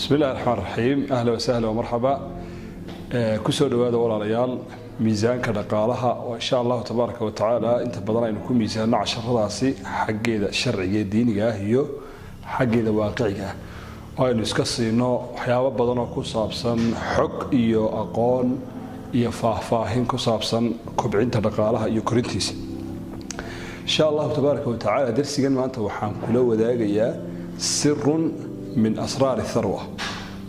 Bismi illahi raxmaan raxiim. Ahla wasahla wamarxaba. Kusoo dhawaada, walaalayaal, miisaanka dhaqaalaha oo insha Allahu tabaaraka wa tacaala inta badan aynu ku miisaano casharadaasi xaggeeda sharciga ee diiniga ah iyo xaggeeda waaqiciga ah, oo aynu iska siino waxyaabo badan oo ku saabsan xog iyo aqoon iyo faahfaahin ku saabsan kobcinta dhaqaalaha iyo korintiisa, insha Allahu tabaaraka wa tacaala. Darsigan maanta waxaan kula wadaagayaa sirun min asraari tharwa.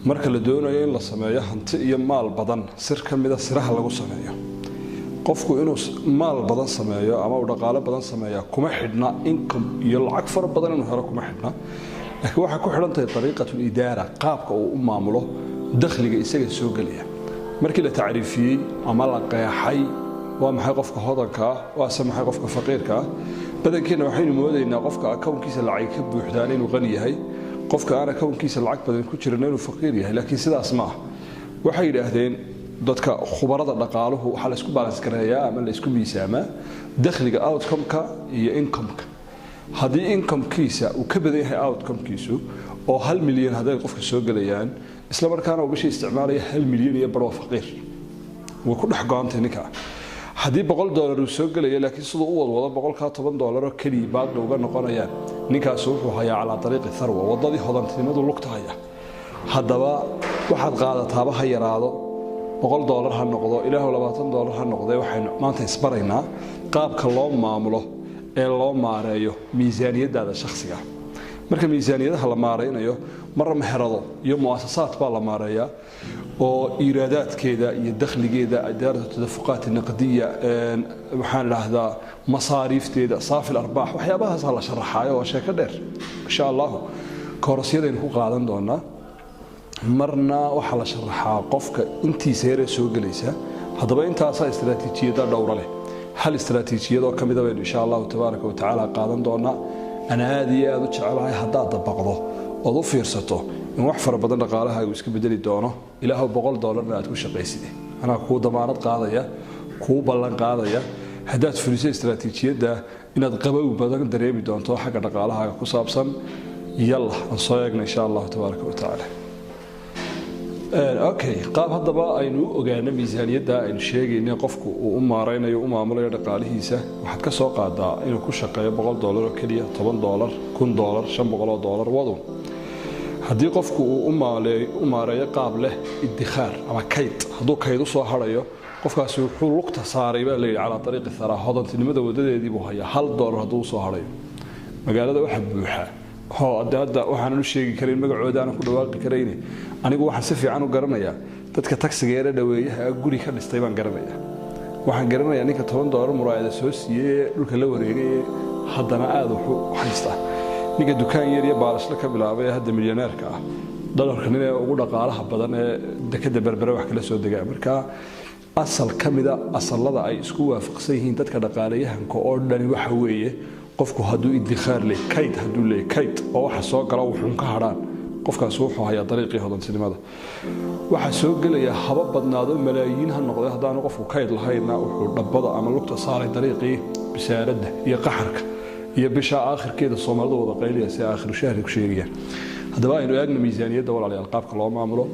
Marka la doonayo in la sameeyo hanti iyo maal badan, sir ka mida siraha lagu sameeyo. Qofku inuu maal badan sameeyo ama uu dhaqaalo badan sameeya kuma xidhna income iyo lacag fara badan inuu helo kuma xidhna, laakiin waxay ku xidhan tahay dariiqatu lidaara, qaabka uu u maamulo dakhliga isaga soo gelaya. Markii la tacriifiyey ama la qeexay waa maxay qofka hodanka ah, waase maxay qofka faqiirka ah, badankeenna waxaynu moodaynaa qofka akownkiisa lacag ka buuxdaan inuu qani yahay, qofka aan akownkiisa lacag badan ku jirin inuu faqiir yahay, laakiin sidaas ma ah. Waxay yidhaahdeen dadka khubarada dhaqaaluhu, waxaa la isku balance gareeyaa ama la isku miisaamaa dakhliga, outcome-ka iyo income-ka. Haddii income-kiisa uu ka badan yahay outcome-kiisu, oo 1 milyan hadday qofka soo gelayaan, isla markaana uu bishii isticmaalaya 1 milyan iyo bar, waa faqiir, way ku dhex go-antay ninka. Haddii $100 uu soo gelaya, laakiin siduu u wadwado boqolkaa $10 oo keliya baaqi uga noqonayaan, ninkaasi wuxuu hayaa calaa dariiqi tharwa, waddadii hodantinimadu lugta haya. Haddaba waxaad qaadataaba ha yaraado, $100 ha noqdo, ilaahu $20 ha noqdee, waxaynu maanta isbaraynaa qaabka loo maamulo ee loo maareeyo miisaaniyadaada shakhsiga. Marka miisaaniyadaha la maareynayo, marna meherado iyo muasasaad baa la maareeyaa oo iiraadaadkeeda iyo dakhligeeda, idaaratu tadafuqaat naqdiya, waxaan idhaahdaa masaariifteeda, saafi arbaax, waxyaabahaasa la sharaxaayo. Waa sheeko dheer, insha Allahu koorasyadaynu ku qaadan doonaa. Marna waxaa la sharaxaa qofka intiisa yaree soo gelaysa. Haddaba intaasaa istaraatiijiyada dhowra leh. Hal istaraatiijiyadoo ka mida baynu insha Allahu tabaaraka wa tacaala qaadan doonaa. Ana aada iyo aada u jecelahay haddaad dabaqdo ood u fiirsato in wax fara badan dhaqaalahaagu iska bedeli doono. Ilaahow $100-na aad ku shaqaysid, anaa kuu damaanad qaadaya, kuu ballan qaadaya, haddaad fuliso istaraatiijiyadda inaad qabow badan dareemi doonto xagga dhaqaalahaaga ku saabsan. Yalla, aan soo eegna insha Allahu tabaaraka wa tacaala. Okay, qaab haddaba aynu u ogaano miisaaniyadda aynu sheegaynay qofku uu u maareynayo, u maamulayo dhaqaalihiisa. Waxaad ka soo qaadaa inuu ku shaqeeyo $100 oo keliya, $10, $1000, $500 wadun. Haddii qofku uu u maareeyo qaab leh iddikhaar ama kayd, hadduu kayd usoo harayo, qofkaasi wuxuu lugta saaray baa layidhi calaa ariiqi tharaa, hodantinimada wadadeedii buu hayaa, $1 hadduu usoo harayo. Magaalada waxa buuxa oo hadda waxaanan u sheegi karayn magacooda, aanan ku dhawaaqi karayn. Anigu waxaan si fiican u garanayaa dadka tagsiga yare dhaweeyaha guri ka dhistay baan garanayaa. Waxaan garanayaa ninka $10 muraayada soo siiyey ee dhulka la wareegay ee haddana aada wuxuu haystaa, ninka dukaan yar iyo baalashla ka bilaabay ee hadda milyaneerka ah, dhalarka nin ee ugu dhaqaalaha badan ee dekada Berbere wax kala soo degaa. Marka asal ka mida asalada ay isku waafaqsan yihiin dadka dhaqaalayahanka oo dhani waxa weeye, qofku hadduu iddikhaar leey, kayd hadduu leey, kayd oo waxa soo gala wuxuun ka hadhaan, qofkaasi wuxuu hayaa dariiqii hodantinimada. Waxaa soo gelaya haba badnaado, malaayiin ha noqday, haddaanu qofku kayd lahaynna, wuxuu dhabbada ama lugta saaray dariiqii bisaaradda iyo qaxarka iyo bisha aakhirkeeda Soomaalidu wada qayliya si aakhiru shahri ku sheegayaan. Haddaba aynu eegno miisaaniyadda, walaalayaal, qaabka loo maamulo.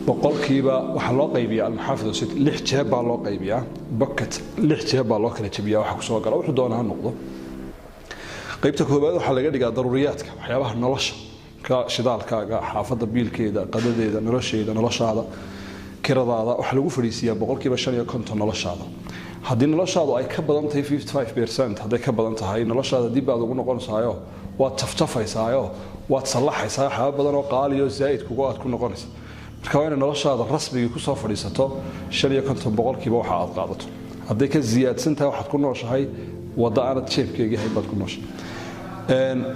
Boqolkiiba waxaa loo qaybiyaa almaxaafid sit, lix jeeb baa loo qaybiyaa, bucket lix jeeb baa loo kala jabiyaa. Waxa kusoo gala wuxuu doona ha noqdo. Qaybta koowaad waxaa laga dhigaa daruuriyaadka, waxyaabaha nolosha, ka shidaalkaaga, xaafadda biilkeeda, qadadeeda, nolosheeda, noloshaada, kiradaada. Waxaa lagu fadhiisiiyaa 55% noloshaada. Haddii noloshaadu ay ka badan tahay 55%, hadday ka badan tahay noloshaada, dib baad ugu noqonaysaayo, waad jafjafaysaayo, waad sallaxaysaa, waxyaaba badan oo qaaliyo zaa'id kugu aad ku noqonaysa. Marka waa inay noloshaada rasmigii kusoo fadhiisato 55% waxa aad qaadato. Hadday ka ziyaadsan tahay, waxaad ku nooshahay wadda aanad jeebkeegii hayn baad ku nooshahay.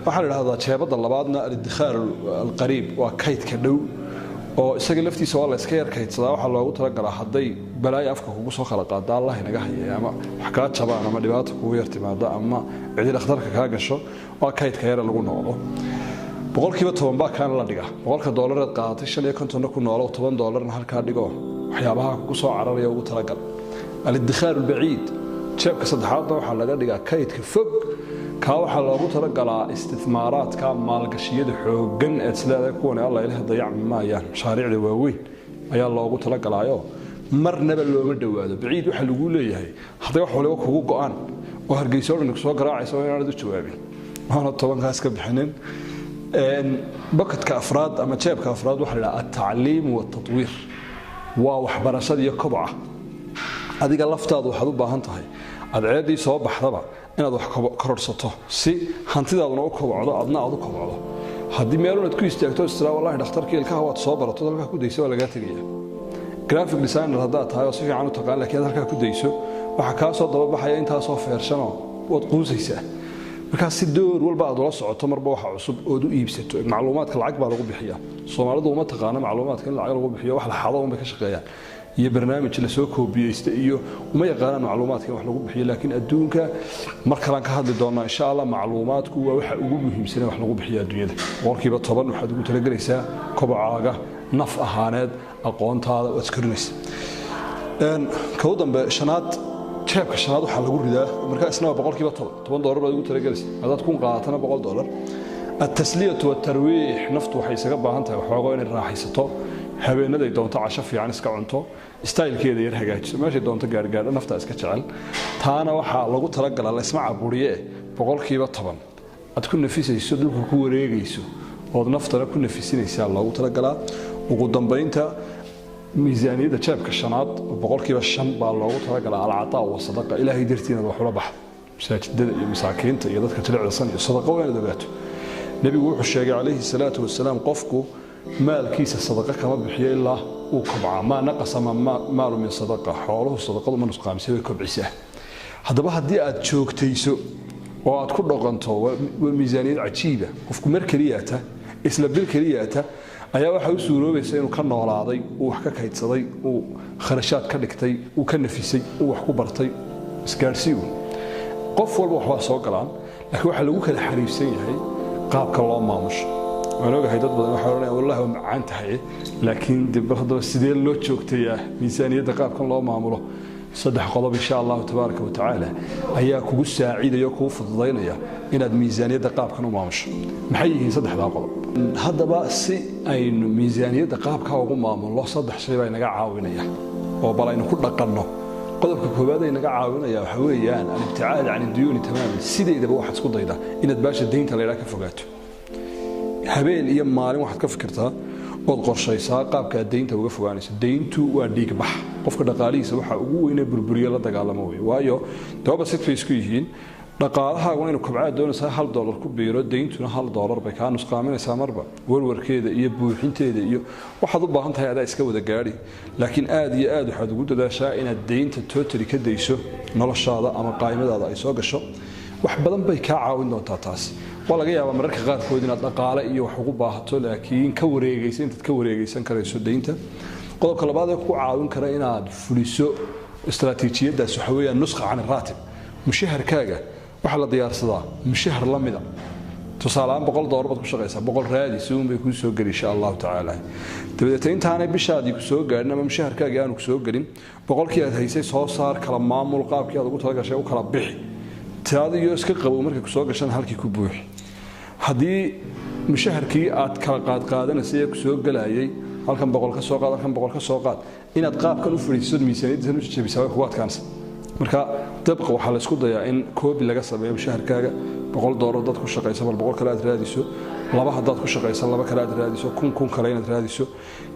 Waxaa la idhahdaa jeebadda labaadna aliddikhaar alqariib, waa kaydka dhow, oo isaga laftiisa waa la iska yar kaydsadaa. Waxaa loogu talagalaa hadday balaayo afka kugu soo kala qaada, Allah inaga hayay, ama wax kaa jabaan ama dhibaato kugu yar timaada ama cidi dhakhtarka kaa gasho, waa kaydka yare lagu noqdo. 10% baa kaana la dhigaa. Boqolka doolareed qaadatay, 55-na ku noolow, $10-na halkaa dhigo, waxyaabaha kugu soo cararaya ugu talagal. Aliddikhaar albaciid, jeebka saddexaadna waxaa laga dhigaa kaydka fog. Kaa waxaa loogu talagalaa istithmaaraadka, maalgashiyada xooggan eed isleedahay kuwani Alla ilaah dayacmi maayaan, mashaariicda waaweyn ayaa loogu talagalaayo, marnaba looma dhowaado. Baciid waxaa laguu leeyahay hadday wax waliba kugu go-aan oo Hargeysa o dhan kusoo garaacaysa, waa inaanad u jawaabin waana 10kaas ka bixinin. Bucketka afraad ama jeebka afraad waxaa la idhaha altacliim waltatwiir, waa waxbarashada iyo koboca. Adiga laftaadu waxaad u baahan tahay cadceeddii soo baxdaba inaad wax kororhsato si hantidaaduna u kobocdo, adna aad u kobocdo. Haddii meelunaad ku istaagto istira, wallahi dhakhtarkii ilkaha waad soo barato, halkaa ku dayso, waa lagaa tegaya. Graphic designer haddaad tahay oo si fiican u taqaan, laakiin aad halkaa ku dayso, waxaa kaa soo dababaxaya intaasoo feershanoo waad quusaysaa. Markaa si door walba aad ula socoto marba waxa cusub ood u iibsato macluumaadka, lacag baa lagu bixiyaa. Soomaalidu uma taqaano macluumaadka in lacag lagu bixiyo, wax la xado unbay ka shaqeeyaan iyo barnaamij lasoo koobiyeysta iyo uma yaqaanaan macluumaadka in wax lagu bixiyo. Laakiin adduunka mar kalaan ka hadli doonaa insha Allah. Macluumaadku waa waxa ugu muhiimsan wax lagu bixiyo adduunyada. 10% waxaad ugu talagelaysaa kobocaaga naf ahaaneed, aqoontaada waad iskorinaysa. Kau dambe shanaad, jeebka shanaad waxaa lagu ridaa markaa isna waa 10%, $10 baad ugu talagelaysa. Haddaad 1000 qaadatana $100. Altasliyatu waltarwiix, naftu waxay isaga baahan tahay waxoogo inay raaxaysato, habeenaday doonto casho fiican iska cunto, stylekeeda yar hagaajiso, meeshay doonto gaargaadho, naftaa iska jecel. Taana waxaa lagu talagalaa, laysma caburiye, 10% aad ku nafisayso, dhulka ku wareegayso ood naftana ku nafisinaysaa loogu talagalaa. Ugu dambaynta, miisaaniyadda jeebka shanaad 5% baa loogu talagalaa alcataa wa sadaqa, Ilaahay dartii inaad wax ula baxdo, masaajidada iyo masaakiinta iyo dadka jilicdasan iyo sadaqa. Waa inaad ogaato, nebigu wuxuu sheegay calayhi salaatu wasalaam, qofku maalkiisa sadaqa kama bixiyo ilaa uu kobcaa. Maa naqasa maalu min sadaqa, xooluhu sadaqadu ma nusqaamisay, way kobcisaa. Haddaba haddii aad joogtayso oo aad ku dhaqanto, waa miisaaniyad cajiiba. Qofku mar keliyaata, isla bil keliyaata ayaa waxaa u suuroobaysa inuu ka noolaaday, uu wax ka kaydsaday, uu kharashaad ka dhigtay, uu ka nafisay, uu wax ku bartay. Isgaadhsii uun qof walba waxbaa soo galaan, laakiin waxaa lagu kala xariifsan yahay qaabka loo maamusho. Waan ogahay dad badan waxay odhanayaan, wallahi waa macaan tahay, laakiin dee bal haddaba sidee loo joogtayaa miisaaniyadda qaabkan loo maamulo? Saddex qodob insha Allahu tabaaraka wa tacaala ayaa kugu saacidaya oo kugu fududaynaya inaad miisaaniyadda qaabkan u maamusho. Maxay yihiin saddexdaa qodob? Haddaba si aynu miisaaniyadda qaabkaa ugu maamulno, saddex shay baa inaga caawinaya oo bal aynu ku dhaqanno. Qodobka koowaad ay naga caawinaya waxa weeyaan alibticaad can duyuuni tamaaman. Sideedaba waxaad isku daydaa inaad baasha deynta la ydhaha ka fogaato. Habeen iyo maalin waxaad ka fikirtaa ood qorshaysaa qaabka aad deynta uga fogaanayso. Deyntu waa dhiigbax. Qofka dhaqaalihiisa waxa ugu weyne burburiye la dagaalamo wey, waayo dababa sid bay isku yihiin. Dhaqaalahaaguna inuu kobcaad doonaysaa, $1 ku biiro, deyntuna $1 bay kaa nusqaaminaysaa marba. Warwarkeeda iyo buuxinteeda iyo waxaad u baahan tahay adaa iska wada gaadhi. Laakiin aad iyo aad waxaad ugu dadaashaa inaad deynta totally ka dayso noloshaada ama qaa'imadaada ay soo gasho. Wax badan bay kaa caawin doontaa taasi. Waa laga yaabaa mararka qaarkood inaad dhaqaale iyo wax ugu baahato, laakiin ka wareegaysa intaad ka wareegaysan karayso deynta. Qodobka labaad ee ku caawin kara inaad fuliso istaraatiijiyadaas waxa weeyaan nusqa can raatib. Mushaharkaaga waxaa la diyaarsadaa mushahar la mida. Tusaalehaan $100 baad ku shaqaysaa, 100 raadi si uun bay kuu soo geli insha Allahu tacaala. Dabadeeta intaanay bishaadii ku soo gaadhin ama mushaharkaagii aanu ku soo gelin, 100kii aad haysay soo saar, kala maamul, qaabkii aad ugu talagashay u kala bixi, taadiyo iska qabow. Markay kusoo gashaan halkii ku buuxi. Haddii mushaharkii aad kala qaadqaadanaysay ee kusoo gelayay, halkan 100 ka soo qaad, halkan 100 ka soo qaad, inaad qaabkan u fadhiisato, miisaaniyaddiisan u jabisaa way kugu adkaanaysa. Marka dabqa waxaa la isku dayaa in koobi laga sameeyo mushaharkaaga. $100 dad ku shaqaysa, bal 100 kale aad raadiso, laba haddaad ku shaqaysa, laba kale aad raadiso, 1000 1000 kale inaad raadiso.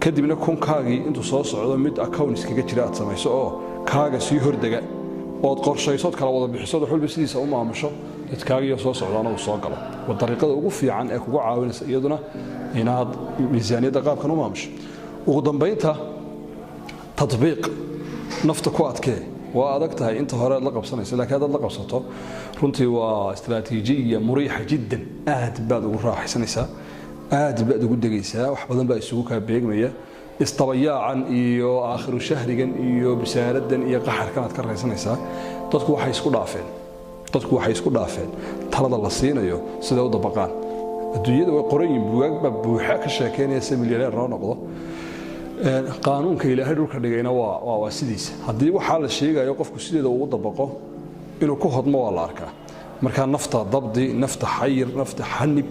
Kadibna 1000kaagii intuu soo socdo mid account iskaga jira aad samayso oo kaaga sii hordega ood qorshaysood kala wada bixiso, wax walba sidiisa u maamusho, dadkaagiyo soo socdaana uu soo galo. Waa dariiqada ugu fiican ee kugu caawinaysa iyaduna inaad miisaaniyadda qaabkan u maamusho. Ugu dambaynta, tatbiiq nafta ku adkee. Waa adag tahay inta hore aad la qabsanayso, laakiin haddaad la qabsato runtii waa istaraatiijiya muriixa jiddan. Aad baad ugu raaxaysanaysaa, aad baad ugu degaysaa, wax badan baa isugu kaa beegmaya. Isdabayaacan iyo aakhiru shahrigan iyo bisaaradan iyo qaxarkan aad ka raysanaysaa. Dadku waxay isku dhaafeen talada la siinayo siday u dabaqaan. Adduunyada way qoran yihiin, buugaag baa buuxa ka sheekeynaya si milyaneer loo noqdo. Qaanuunka Ilaahay dhulka dhigayna waa sidiisa. Haddii waxaa la sheegayo qofku sideeda ugu dabaqo, inuu ku hodmo waa la arkaa. Markaa nafta dabdi, nafta xayir, nafta xanib,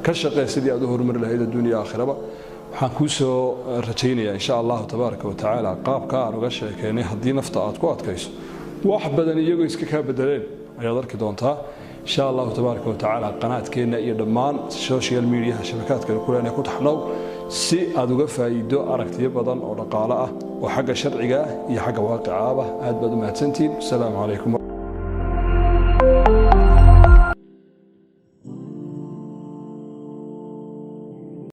ka shaqee sidii aad u horumari lahayd adduuniya aakhiraba. Waxaan kuu soo rajaynayaa, insha Allahu tabaaraka wa tacaala, qaabka aan uga sheekeynay haddii nafta aad ku adkayso, wax badan iyagoo iska kaa bedeleen ayaad arki doontaa, insha Allahu tabaaraka wa tacaala. Qanaadkeenna iyo dhammaan social mediaha, shabakaadka kulena ku taxnow si aad uga faa'iido aragtiyo badan oo dhaqaale ah oo xagga sharciga ah iyo xagga waaqicaaba. Aad baad u mahadsantihiin. Asalaamu calaykum.